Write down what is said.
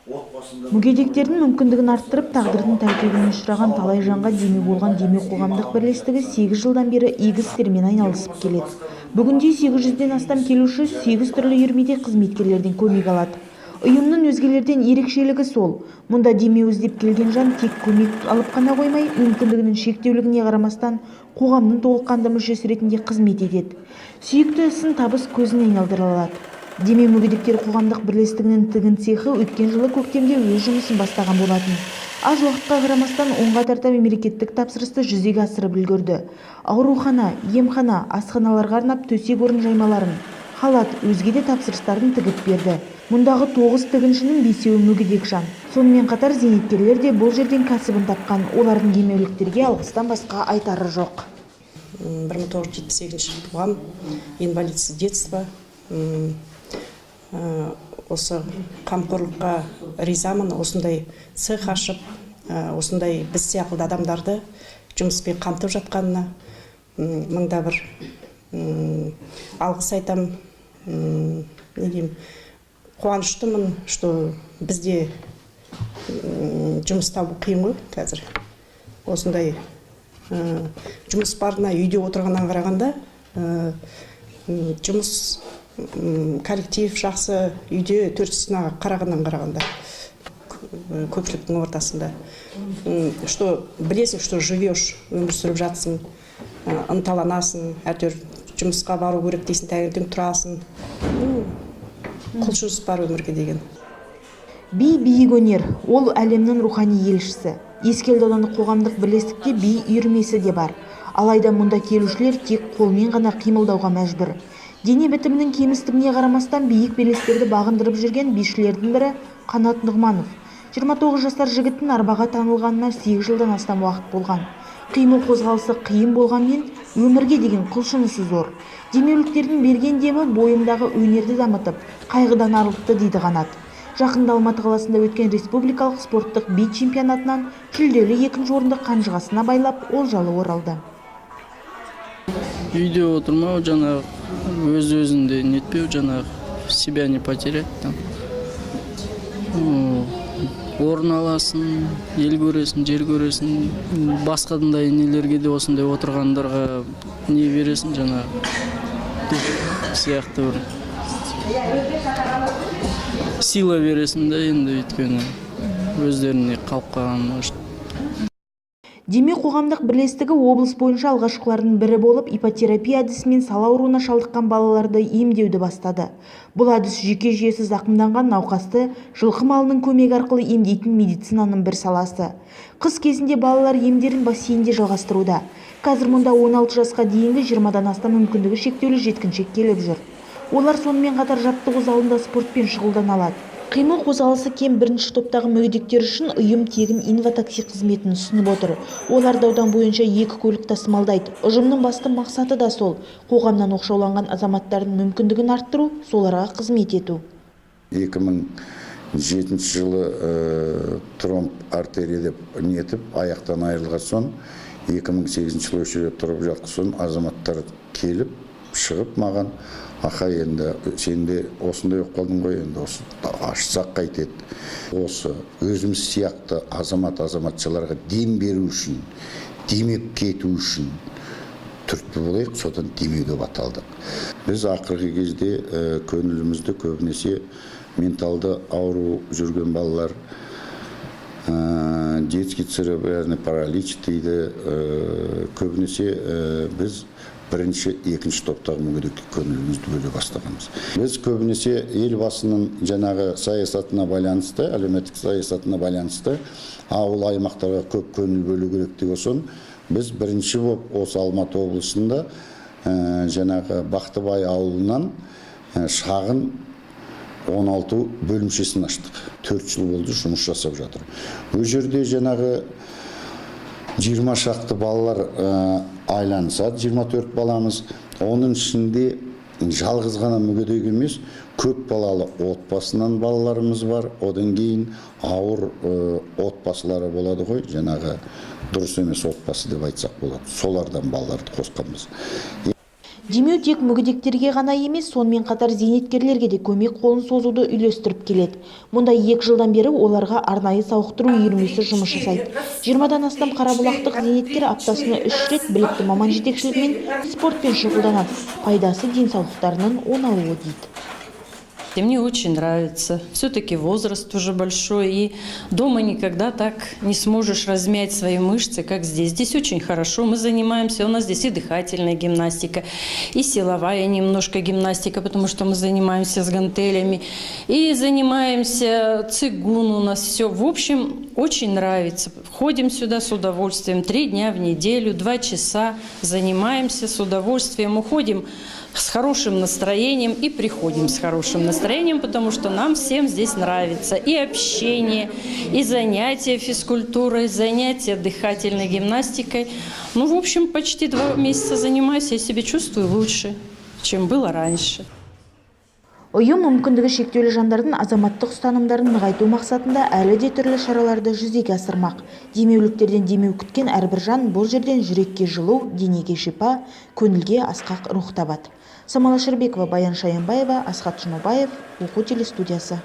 Мүгедектердің мүмкіндігін арттырып, тағдырдың тәлкегіне ұшыраған талай жанға демеу болған «Демеу» қоғамдық бірлестігі 8 жылдан бері игі істермен айналысып келеді. Бүгінде 800-ден астам келуші 8 түрлі үйірмеде қызметкерлерден көмек алады. Ұйымның өзгелерден ерекшелігі сол, мұнда демеу іздеп келген жан тек көмек алып қана қоймай, мүмкіндігінің шектеулігіне қарамастан, қоғамның толыққанды мүшесі ретінде қызмет етеді. Сүйікті ісін табыс көзіне айналдыра алады. «Демеу» мүгедектер қоғамдық бірлестігінің тігін цехы өткен жылы көктемде өз жұмысын бастаған болатын. Аз уақытқа қарамастан, 10-ға тарта мемлекеттік тапсырысты жүзеге асырып үлгерді. Аурухана, емхана, асханаларға арнап төсек орын жаймаларын, халат, өзге де тапсырыстарын тігіп берді. Мұндағы тоғыз тігіншінің бесеуі мүгедек жан. Сонымен қатар зейнеткерлер де бұл жерден кәсібін тапқан. Олардың демеуліктерге алғыстан басқа айтары жоқ. 1978 жылы туғам, инвалид с детства. Осы қамқорлыққа ризамын. Осындай цех ашып, осындай біз сияқты адамдарды жұмыспен қамтып жатқанына мыңда бір алғыс айтам. Не деймін, қуаныштымын, что бізде жұмыс табу қиын ғой қазір. Осындай жұмыс барына үйде отырғаннан қарағанда, жұмыс, коллектив жақсы, үйде төрт стенаға қарағаннан қарағанда, көпшіліктің ортасында, что білесің, что живешь, өмір сүріп жатсың, ынталанасың, әйтеуір жұмысқа бару керек дейсің, таңертең тұрасың. Құлшыныс бар өмірге деген. Би – биік өнер, ол әлемнің рухани елшісі. Ескелді аудандық қоғамдық бірлестікте би үйірмесі де бар. Алайда мұнда келушілер тек қолмен ғана қимылдауға мәжбүр. Дене бітімінің кемістігіне қарамастан, биік белестерді бағындырып жүрген бишілердің бірі – Қанат Нұғманов. 29 жасар жігіттің арбаға таңылғанына 8 жылдан астам уақыт болған. Қимыл қозғалысы қиын болғанмен, өмірге деген құлшынысы зор. «Демеуліктердің берген демі бойымдағы өнерді дамытып, қайғыдан арылтты», – дейді Қанат. Жақында Алматы қаласында өткен республикалық спорттық би чемпионатынан жүлделі екінші орынды қанжығасына байлап, олжалы оралды. Үйде отырмау, жаңағы өз өзіңді нетпеу, жаңағы себя не потерять там. Орын аласың, ел көресің, жер көресің, басқандай нелерге де, осындай отырғандарға не бересің, жаңағы дух сияқты бір сила бересің да енді, өйткені өздеріне қалып қалған, может. «Демеу» қоғамдық бірлестігі облыс бойынша алғашқылардың бірі болып иппотерапия әдісімен сал ауруына шалдыққан балаларды емдеуді бастады. Бұл әдіс жүйке жүйесі зақымданған науқасты жылқы малының көмегі арқылы емдейтін медицинаның бір саласы. Қыс кезінде балалар емдерін бассейнде жалғастыруда. Қазір мұнда 16 жасқа дейінгі 20-дан астам мүмкіндігі шектеулі жеткіншек келіп жүр. Олар сонымен қатар жаттығу залында спортпен шұғылдана алады. Қимыл қозғалысы кем бірінші топтағы мүгедектер үшін ұйым тегін инватакси қызметін ұсынып отыр. Оларды аудан бойынша екі көлік тасымалдайды. Ұжымның басты мақсаты да сол: қоғамнан оқшауланған азаматтардың мүмкіндігін арттыру, соларға қызмет ету. 2007 жылы тромб артерия деп нетіп, аяқтан айырылған соң, 2008 жылы осы жерде тұрып жатқан соң, азаматтар келіп шығып маған: «Аха, енді сен де осындай болып қалдың ғой, енді осы ашсақ қайтеді?» Осы өзіміз сияқты азамат азаматшаларға дем беру үшін, демеп кету үшін түрткі болайық, содан «Демеу» деп аталдық. Біз ақырғы кезде көңілімізді көбінесе менталды ауру жүрген балалар, детский церебральный паралич дейді, көбінесе біз бірінші, екінші топтағы мүгедекке көңілімізді бөле бастағанбыз. Біз көбінесе Елбасының жаңағы саясатына байланысты, әлеуметтік саясатына байланысты, ауыл аймақтарға көп көңіл бөлу керек деген соң, біз бірінші болып осы Алматы облысында жаңағы Бақтыбай ауылынан шағын 16 бөлімшесін аштық. 4 жыл болды, жұмыс жасап жатыр. Ол жерде жаңағы 20 шақты балалар айланысады, 24 баламыз. Оның ішінде жалғыз ғана мүгедек емес, көп балалы отбасынан балаларымыз бар. Одан кейін ауыр отбасылары болады ғой, жаңағы дұрыс емес отбасы деп айтсақ болады, солардан балаларды қосқанбыз. Демеу тек мүгедектерге ғана емес, сонымен қатар зейнеткерлерге де көмек қолын созуды үйлестіріп келеді. Мұнда 2 жылдан бері оларға арнайы сауықтыру үйірмесі жұмыс жасайды. 20-дан астам қарабұлақтық зейнеткер аптасына үш рет білікті маман жетекшілігімен спортпен шұғылданады. Пайдасы денсаулықтарының оңалуы дейді. И мне очень нравится. Все-таки возраст уже большой, и дома никогда так не сможешь размять свои мышцы, как здесь. Здесь очень хорошо, мы занимаемся, у нас здесь и дыхательная гимнастика, и силовая немножко гимнастика, потому что мы занимаемся с гантелями, и занимаемся цигун у нас все. В общем, очень нравится. Ходим сюда с удовольствием 3 дня в неделю, 2 часа занимаемся с удовольствием, уходим с хорошим настроением и приходим с хорошим настроением, потому что нам всем здесь нравится и общение, и занятия физкультурой, занятия дыхательной гимнастикой. Ну, в общем, почти 2 месяца занимаюсь, я себя чувствую лучше, чем было раньше. Ұйым мүмкіндігі шектеулі жандардың азаматтық ұстанымдарын нығайту мақсатында әлі де түрлі шараларды жүзеге асырмақ. Демеуліктерден демеу күткен әрбір жан бұл жерден жүрекке жылу, денеге шипа, көңілге асқақ рух табады. Самал Ашырбекова, Баян Шаянбаева, Асхат Жұмабаев, Оқу телестудиясы.